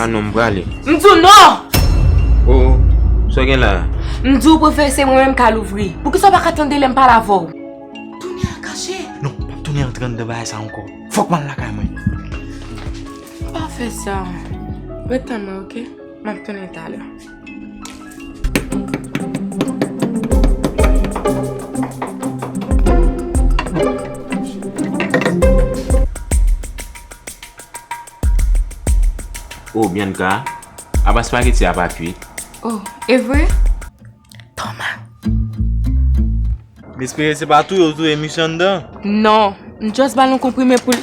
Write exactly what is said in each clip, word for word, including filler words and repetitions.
Ah non, m prale. M di w non! O, sa w gen la? M di w prefere se mwen menm k al ouvri. Poukisa w pa ka tande lè m pale avè w? Tounen al kache. Non, m ap tounen antre anndan bagay sa ankò. Fòk m al lakay mwen. Pa fè sa. Ret tann mwen, oke? M ap tounen talè. O, Bianca, apa spaghetti a pa kuit? O, e vre? Toma. M espere se pa touye w touye misye anndan. Non, m just ba l yon konprime pou l,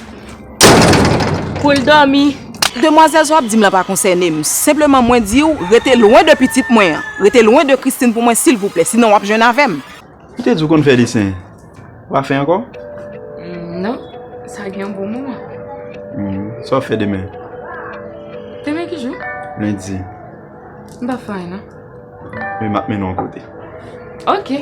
pou l dòmi. Demwazèl sa w ap di m lan pa konsène m. Senpleman mwen di w, rete lwen de pitit mwen an. Rete lwen de Christine pou mwen, silvouplè. Sinon w ap jwenn avè m. Ou te di w konn fè desen. Ou pa fè ankò? Mm, non, sa gen yon bon moman. Mm, sa w ap fè demen? Demen ki jou? Lendi. M p ap fè anyen, non. Men m ap mennen w yon kote. Oke.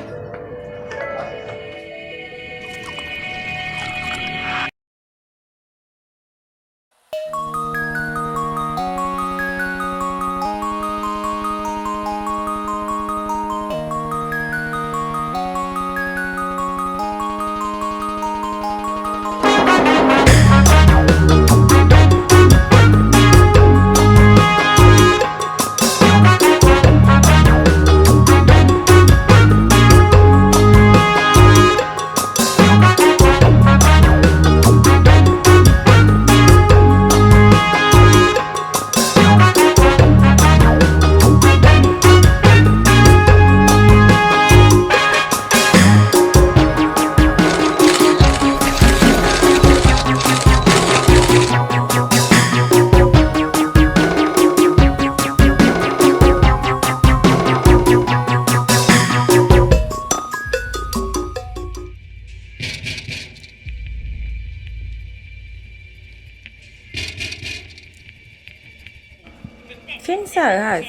Fim sa raz.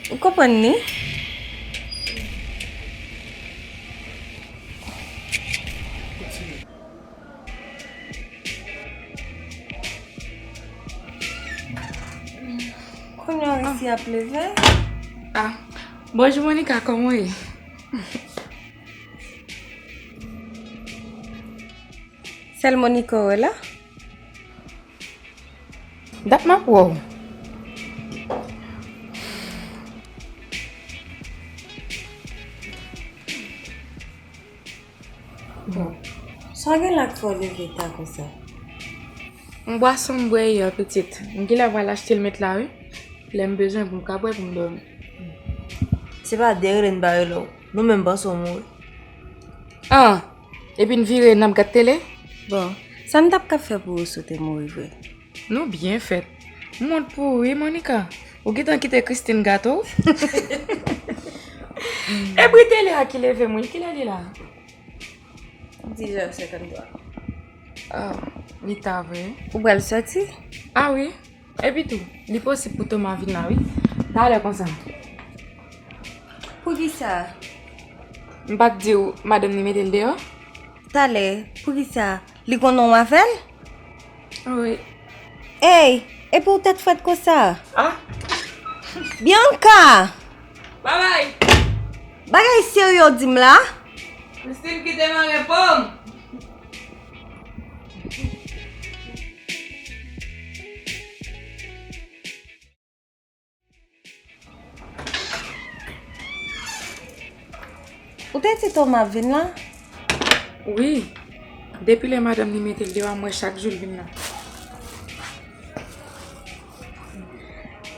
Ou konprann li? Kounye a w resi ap leve? Ah, bonjou Monica, kòman w ye? Sèl Monica w wè la? Dat m ap wè w. Bon, sa w gen la k fè w leve ta konsa? Yon bwason m bwè yè, pitit. M genlè pral achte l met la, wi. Lè m bezwen pou m ka bwè pou m dòmi. Se pa de rele n pa rele w. Nou menm panse w mouri. Ah, epi n vire n ap gad tele? Bon, sa n t ap ka fè pou ou si w te mouri vre? Nou byen fèt. M wont pou ou wi, Monica. Ou gentan kite Christine gate w. E bri tele a ki leve m wi, kilè li la? Dis è senkant twa. Ah, li ta vre. Ou pral sòti? Ah wi. Epi tou, li posib pou Thomas vin la wi. Talè konsa. Poukisa? M pa t di w madanm ni mete l deyò? Talè, poukisa? Li konn non w avè l? Wi. Ey, epi w tèt frèt konsa? Ah! Bianca! Babay! Bagay serye w di m la? Christine kite m an repo m! Ou te di Thomas ap vin la? Wi. Depi lè madanm li mete l deyò a, m wè chak jou l vin la.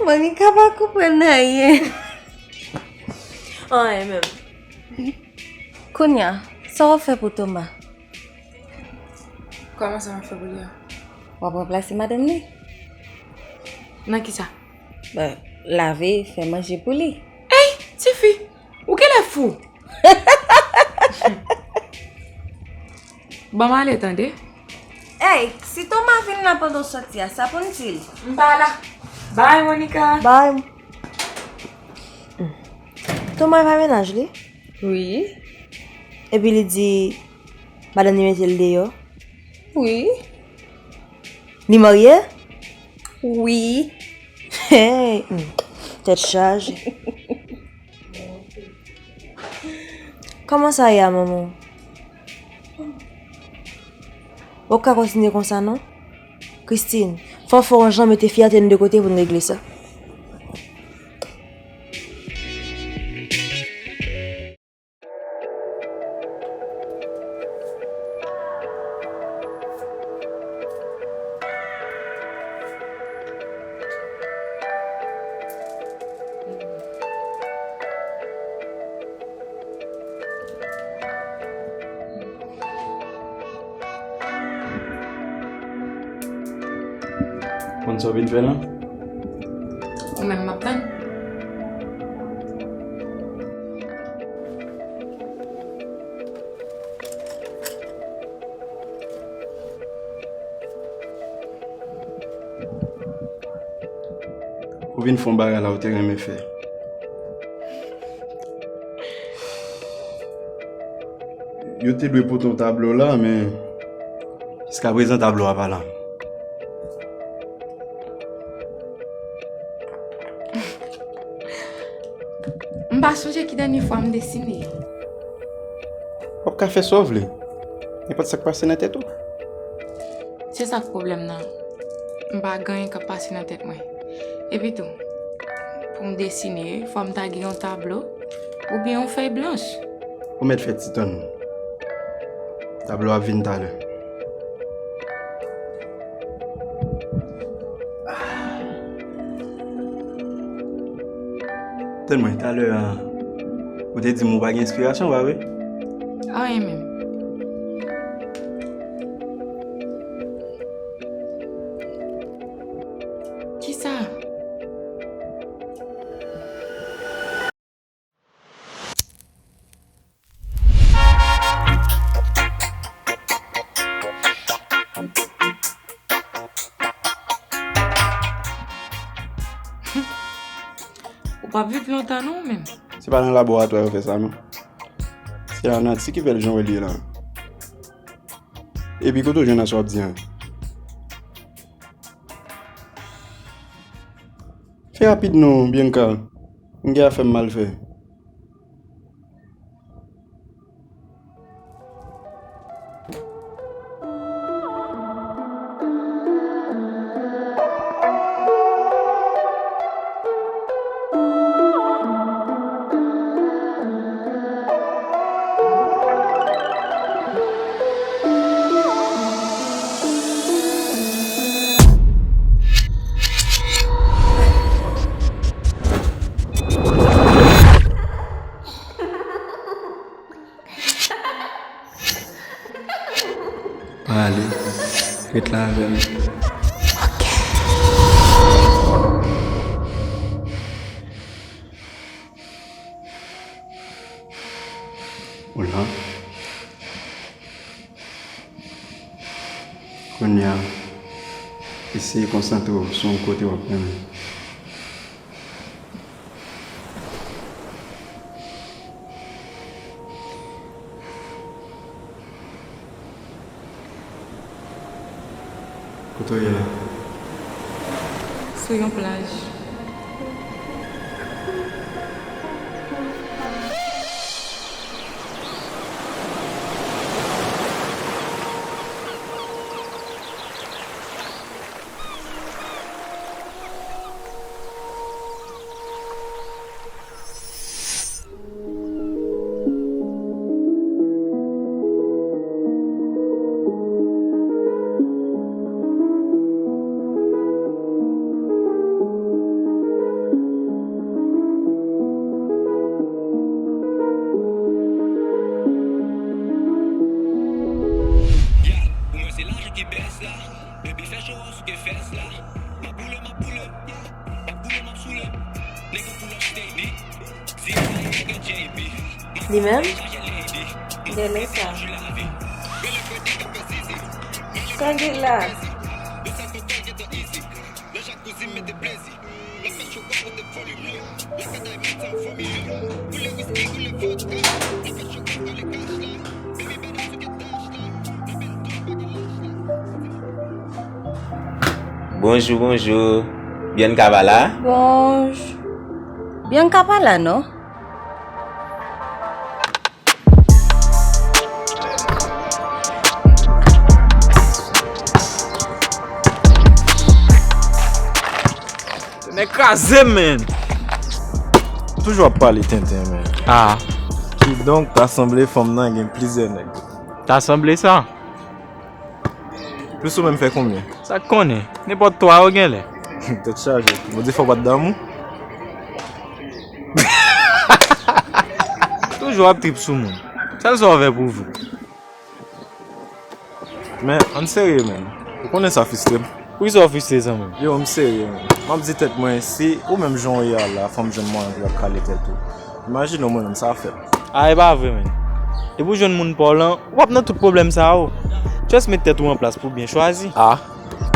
Monica pa konprann anyen. Anyen menm. Kounye a, sa w ap fè pou Thomas? Kòman sa m ap fè pou li a? W ap ranplase madanm li. Nan kisa? Bon, lave, fè manje pou li. Ey, tifi! Ou genlè fou! Ban m ale tande. Ey, si Thomas vin la pandan w sòti a, sa pou n di l? M pa la. Bye, Monica. Bye. Thomas pa mennaj li? Wi. Epi li di madanm li mete l deyò? Wi. Li marye? Wi. Hey! Hmm. Tèt chaje. Kòman sa ye a, manman? Ou p ka kontinye konsa, non. Christine, fò, fò w jan mete fyète n de kote pou n regle sa. Konn sa w vin fè la? Ou menm m ap tann. Ou vin fè yon bagay la ou te renmen fè. Yo te dwe pote yon tablo la, men jiskaprezan tablo a pa la. M pa sonje ki dènye fwa m desine. W ap ka fè sa w vle. Nenpòt sa k pase nan tèt ou. Se sa k pwoblèm nan. M pa gen anyen k ap pase nan tèt mwen. Epitou, pou m desine, fò m ta gen yon tablo oubyen yon fèy blanch. Ou mèt fè ti tann. Tablo ap vin talè. Tann mwen, talè a, ou te di m ou pa gen enspirasyon, pa vre? Anyen menm. Kisa? Ou p ap viv lontan non, ou menm. Se pa nan laboratwa yo fè sa, non. Se lanati ki fè l jan w wè l ye la. Epi kote w jwenn sa w ap di a? Fè rapid non, Bianca. M gen afè m mal fè. Pa ale. Ret la avè m. Ou la. Kounye a, eseye konsantre w sou yon kote w ap renmen. Kote w ye la? Sou yon plaj. Gal, pou mwen se lajan ki bèst la. Baby fè cho w sou ke fès la. M ap boule, m ap boule, m ap boule, m ap soule. Nèg an pull up steady. Li menm? Renmen sa. Sa gen la? Bonjou, bonjou. Bianca pa la? Bon, j-, Bianca pa la, non. Nèg kraze, man. Toujou ap pale tenten, man. Ah. Kidonk, ta sanble fanm nan gen plizyè nèg. Ta sanble sa. Plis ou menm fè konbyen? Sa k konnen? Nenpòt twa yo genlè. Tèt chaje. Ou di fò w pa t damou? Toujou ap trip sou moun. Sèl sa w fè pou vou. Men, ann serye, menn. Ou konnen sa fristre m. Poukisa w fristre, zanmi m? Yo, m serye, menn. M ap di tèt mwen, si ou menm jan w ye a la, fanm jwenn mwayen pou l ap kale tèt ou. Imajine w, mwen menm, sa fèt. A, e pa vre, menn. Depi w jwenn moun pa w lan, w ap nan tout pwoblèm sa yo. Just met tèt ou an plas pou w byen chwazi. A,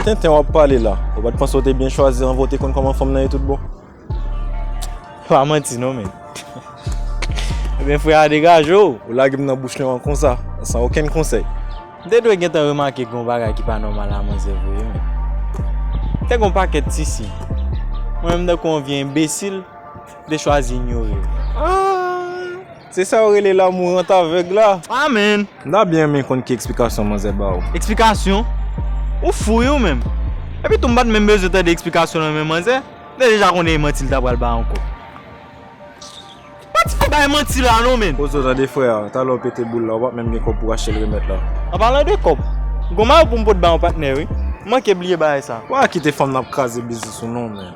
tenten w ap pale la. Ou pa t panse w te byen chwazi anvan w te konn kòman fanm nan ye tout bon? Pa manti non, men. Ebyen, frè a, degaje w. Ou lage m nan bouch lyon an konsa, san okenn konsèy. M te dwe gentan remake gen yon bagay ki pa nòmal a manzè vre, men. Te gen yon pakèt ti siy. Mwen menm, tankou yon vye enbesil, m te chwazi inyore yo. Ah, se sa yo rele l'amour rend aveugle la. Amen. M ta byen renmen konn ki eksplikasyon manzè ba w. Eksplikasyon? Ou fou, wi, ou menm. Epi tou, m pa t menm bezwen tande eksplikasyon nan men manzè. M te deja konnen e manti l ta pral bay ankò. Pa ti fi bay manti la non, men. Poze w tande, frè a, talè w pete boul la, ou p ap menm gen kòb pou w achte l remèt la. An palan de kòb, m gon mayo pou m pot bay yon patnè, wi. M manke bliye bagay sa. W a kite fanm nan ap kraze biznis ou non, men.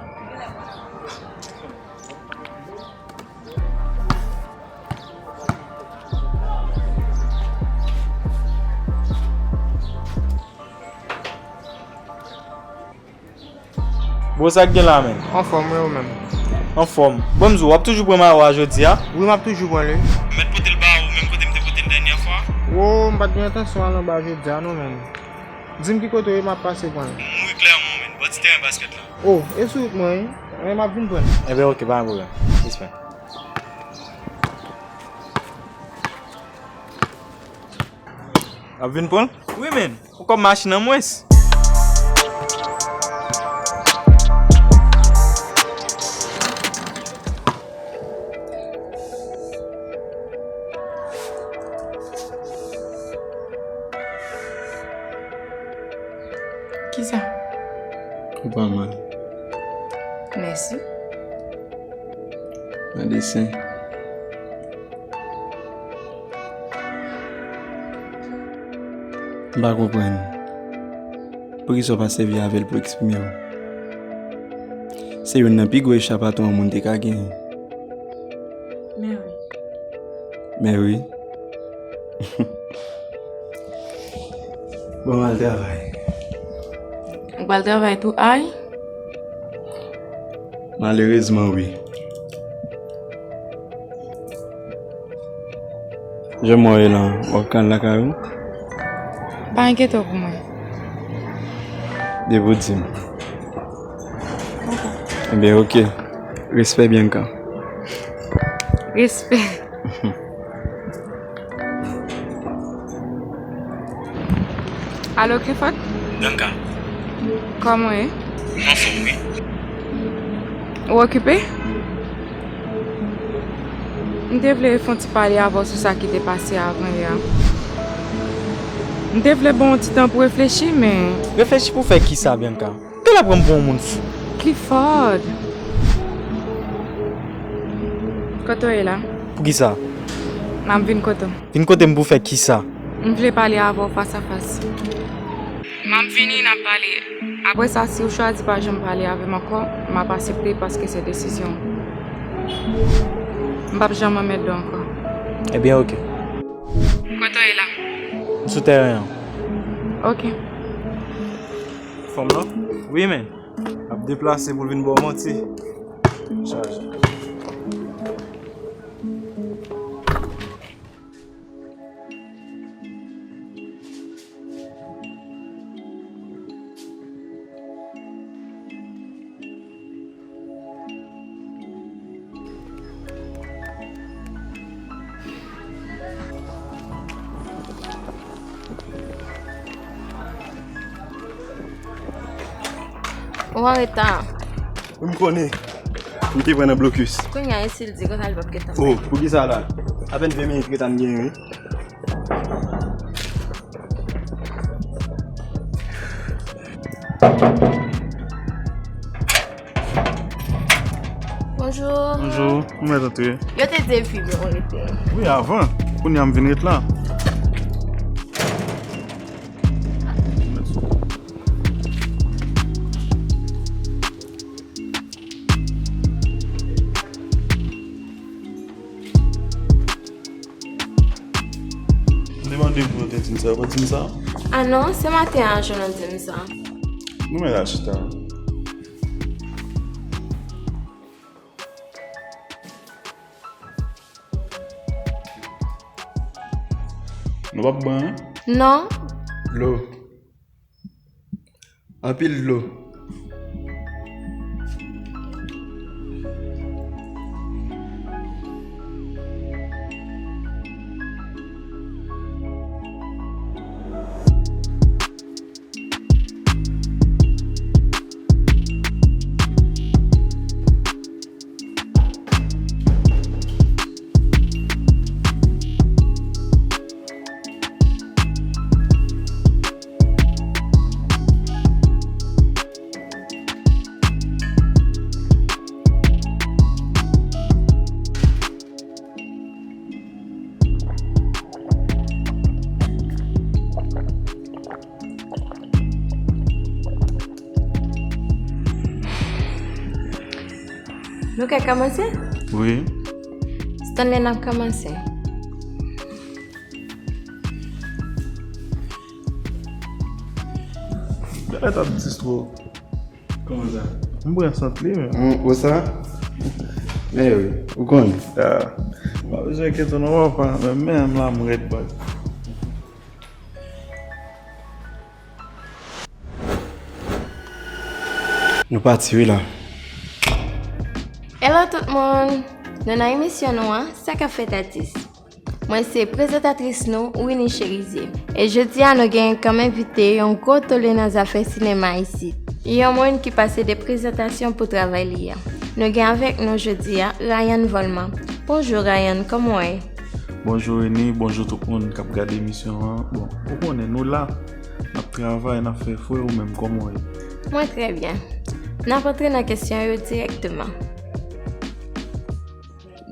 Bro, sa k gen la, menn? Anfòm, wi, ou menm? Anfòm. Bon, m di w, w ap toujou pran mayo a jodi a? Wi, m ap toujou pran li. M mèt pote l ba ou, menm kote m te pote l dènyè fwa? Wo, m pa t gen entansyon al anba jodi a, non, menn. Di m ki kote w ye, m ap pase pran l. M mouri Klèmon, menn, bò ti teren baskèt la. O, e sou wout mwen, wi. Men m ap vin pran l. Enben, oke, pa gen pwoblèm. Respè. Ap vin pran l? Wi, menn. Yon kòb machin an mwens. Kisa? Ou pa mal. Mèsi. Nan desen. M pa konprann. Poukisa w pa sèvi avè l pou eksprime w? Se youn nan pi gwo echapatwa yon moun te ka genyen. Men wi. Men wi. Bon, m al travay. Ou pral travay tou, ay? Malerezman, wi. Jan m wè w ye la, w ap ka al lakay ou? Pa enkyete w pou mwen. Depi w di m. Ebyen, oke. Respè, Bianca. Respè. Alo, Clifford? Bianca. Kòman w ye? M anfòm, wi. Ou okipe? M te vle fè yon ti pale avè w sou sa ki te pase avan yè a. M te vle ba w yon ti tan pou reflechi, men... Reflechi pou fè kisa, Bianca? Ou genlè pran m pou yon moun fou. Clifford! Kote w ye la? Poukisa? M ap vin kote w. Vin kote m pou fè kisa? M vle pale avè w fas a fas. M ap vini, n ap pale. Apre sa, si w chwazi pa janm pale avè m ankò, m ap aksepte paske se desizyon w. M p ap janm anmède w ankò. Ebyen, oke. Kote w ye la? M sou tèren an. Oke. Fanm nan? Wi, men. Ap deplase pou l vin ba w manti. Chaje. Ou an reta. M konnen. M te pran nan blokis. Kounye a, e si l di konsa, li p ap gentan. Oh, poukisa la? Apèn ven minit retard m genyen, wi. Bonjou. Bonjou, ou mèt antre. Yo te di epi bon rete. Wi, avan. Kounye a m vin ret la. M te mande pou yo te di m sa, yo pa di m sa. Ah non, se maten an jounen di m sa. Nou mèt al chita. Nou p ap bwè, en? Non. Dlo. Anpil dlo. Nou ka kòmanse? Wi. Stanley, n ap kòmanse. Gade t ap distro. Kòman sa? M pran sant li, men. M, ou sa? Men wi, ou konn. Ah. Pa bezwen enkyete w non, papa. Men, men, m la, m rèd bak. Nou pati wi la. Hello tout moun! Nou nan emisyon nou an, Sa k ap fèt atis. Mwen se prezantatris nou, Winnie Cherizier. E jodi a nou gen kòm envite yon gwo tole nan zafè sinema isit. Yon moun ki pase de prezantasyon pou travay li a. Nou gen avèk nou jodi a Ryan Volman. Bonjou Ryan, kòman w ye? Bonjou Winnie, bonjou tout moun k ap gade emisyon an. Bon, ou konnen nou la, n ap travay, n ap fè fre, ou menm kòman w ye? Mwen trè byen. N ap antre nan kesyon yo dirèkteman.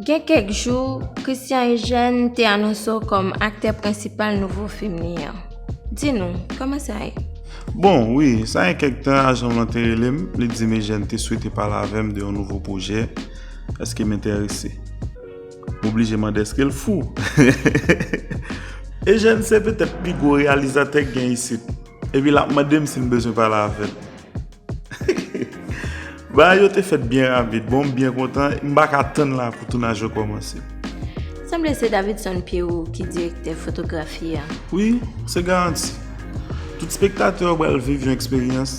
Gen kèk jou, Christian Eugène te anonse w kòm aktè prensipal nouvo fim li an. Di nou, kòman sa ye? Bon, wi, sa gen kèk tan, ajan m lan te rele m, li di m Eugène te swete pale avè m de yon nouvo pwojè, èske m enterese? M oblije mande èske l fou? Eugène se petèt pi gwo reyalizatè k gen isit. Epi l ap mande m si m bezwen pale avè l. Bagay yo te fèt byen rapid. Bon, m byen kontan. M pa ka tann la pou tounaj yo kòmanse. Sanble se Davidson Pierrot ki direktè fotografi a. Wi, se garanti. Tout spektatè yo pral viv yon eksperyans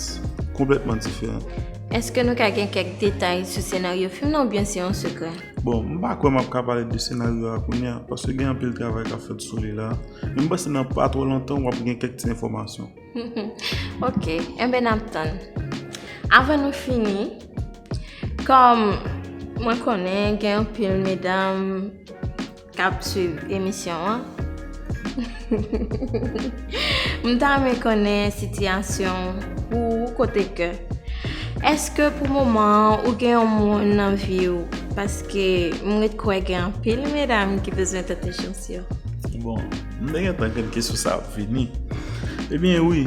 konplètman diferan. Èske nou ka gen kèk detay sou senaryo fim nan oubyen se yon sekrè? Bon, m pa kwè m ap ka pale de senaryo a kounye a, paske gen anpil travay k ap fèt sou li la. Men m panse nan pa twò lontan, w ap gen kèk ti enfòmasyon. Ok, enben n ap tann. Avan nou fini, kòm mwen konnen gen anpil medam k ap swiv emisyon an, m ta renmen konnen sitiyasyon ou kote ke. Èske pou moman an ou gen yon moun nan vi w? Paske m ret kwè gen anpil medam ki bezwen tante chans yo. Bon, m te gentan konn kesyon sa ap vini. Ebyen wi,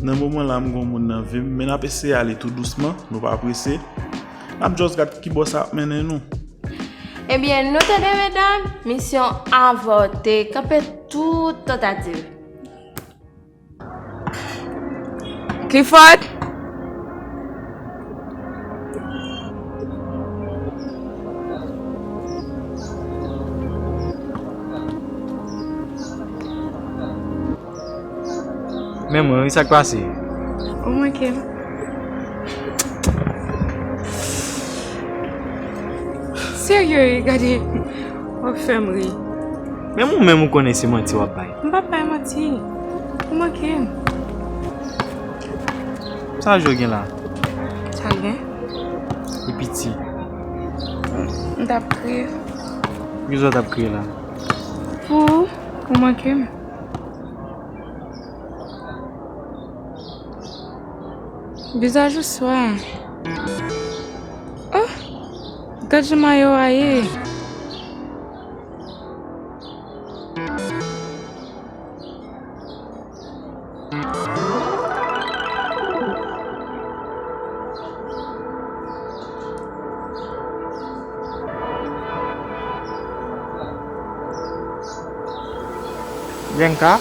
nan moman la m gon moun nan vi m, men n ap eseye ale tou dousman, nou pa prese. N ap just gad ki bò sa ap mennen nou. Ebyen, nou tande medam, misyon avòte, kanpe tout tantativ. Clifford! Men mwen, wi, sa k pase? Ou manke m. Serye, wi, gade. W ap fè m ri. Menm ou menm ou konnen se manti w ap bay. M p ap bay manti. Ou manke m. Sa Jwe gen la? Sa l gen? piti. M t ap kriye. Poukisa w t ap kriye la? Pou ou, ou manke m. Vizaj ou swa. Oh! Gad jan mayo a ye. Bianca,